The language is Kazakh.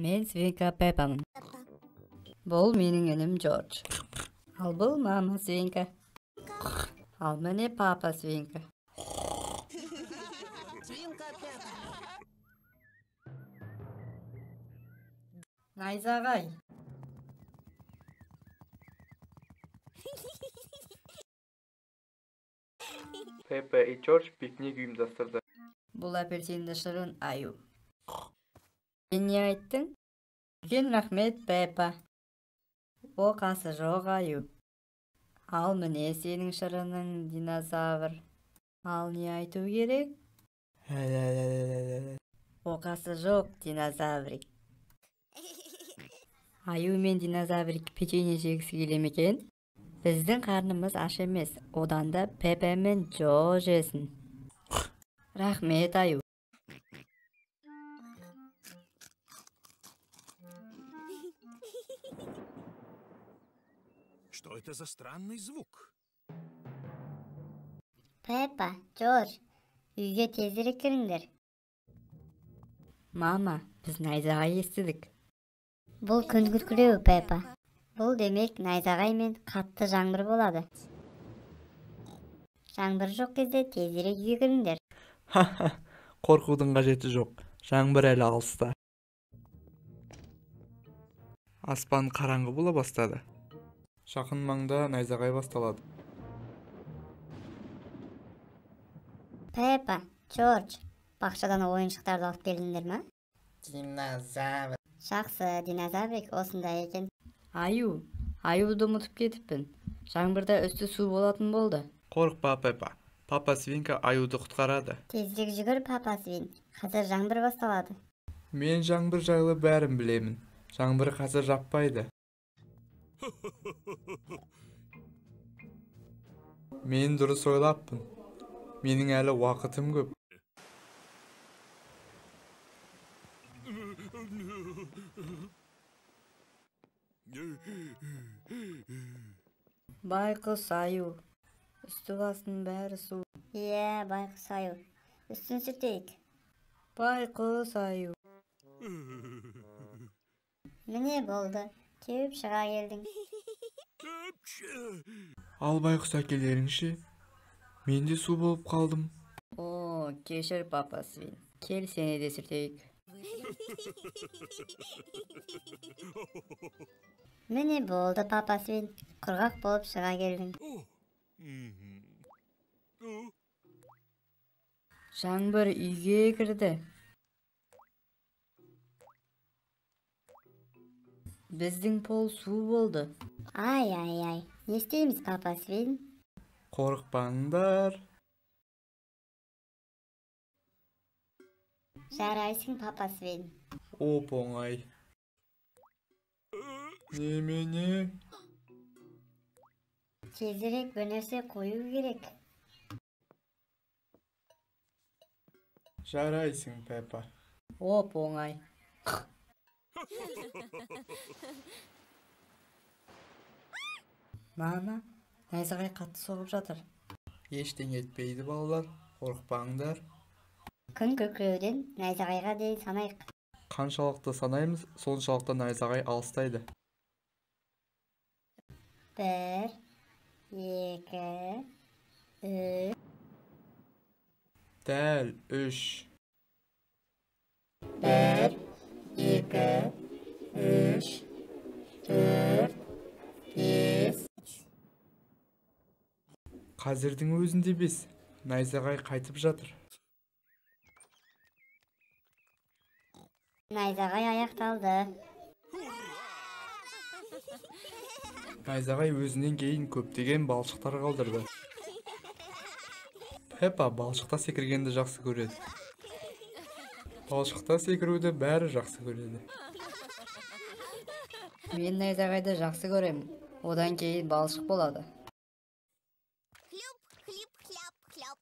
Мен свинка Пеппамын. Бұл менің інім Джордж. Ал бұл мама свинка. Ал міне папа свинка. Свинка Пеппа. Найзағай. Пеппа и Джордж пикник ұйымдастырды. Бұл апельсинді шырын аю. Сен не айттың? Үлкен рахмет, Пеппа. Оқасы жоқ аю. Ал міне сенің шырының, динозавр. Ал не айту керек? Оқасы жоқ, динозаврик. Аю мен динозаврик печенье жегісі келе ме екен? Біздің қарнымыз аш емес, одан да Пеппа мен Джо жесін. Рахмет, аю. Что это за странный звук? Пеппа, Джордж, үйге тезірек кіріңдер. Мама, біз найзағай естідік. Бұл күн күркіреуі, Пеппа. Бұл демек найзағай мен қатты жаңбыр болады. Жаңбыр жоқ кезде тезірек үйге кіріңдер. Ха-ха, қорқудың қажеті жоқ. Жаңбыр әлі алыста. Аспан қараңғы бола бастады. Жақын маңда найзағай басталады. Пеппа, Джордж, бақшадан ойыншықтарды алып келдіңдер ме? Динозавр. Жақсы, динозаврик осында екен. Аю, аюды ұмытып кетіппін. Жаңбырда үсті су болатын болды. Қорықпа, Пеппа. Папа свинка аюды құтқарады. Тезірек жүгір, папа свин. Қазір жаңбыр басталады. Мен жаңбыр жайлы бәрін білемін. Жаңбыр қазір жаппайды. Мен дұрыс ойлаппын. Менің әлі уақытым көп. Байқұс аю. Үсті басының бәрі су. Иә, байқұс аю. Үстін сүртейік. Байқұс аю. Міне болды. Теуіп шыға келдің. Ал байқұс әкелерің ше? Мен де су болып қалдым. О, кешір, папа свин. Кел, сені де сүртейік. Міне болды, папа свин. Құрғақ болып шыға келдің. Жаңбыр үйге кірді. Біздің пол су болды. Ай, ай, ай. Не істейміз, папа свин? Қорықпаңдар. Жарайсың, папа свин. Оп оңай. Немене? Тезірек бір нәрсе қою керек. Жарайсың, Пеппа. Оп оңай. Мама, найзағай қатты соғып жатыр. Ештеңе етпейді, балалар. Қорықпаңдар. Күн күркіреуден найзағайға дейін санайық. Қаншалықты санаймыз, соншалықты найзағай алыстайды. 1, 2, 3. Дәл 3. 1, 2, 3, 4, 5. Қазірдің өзінде 5. Найзағай қайтып жатыр. Найзағай аяқталды. Найзағай өзінен кейін көптеген балшықтар қалдырды. Пеппа балшықта секіргенді жақсы көреді. Балшықта секіруді бәрі жақсы көреді. Мен найзағайды жақсы көремін. Одан кейін балшық болады. Хлюп, хлип, хляп, хляп.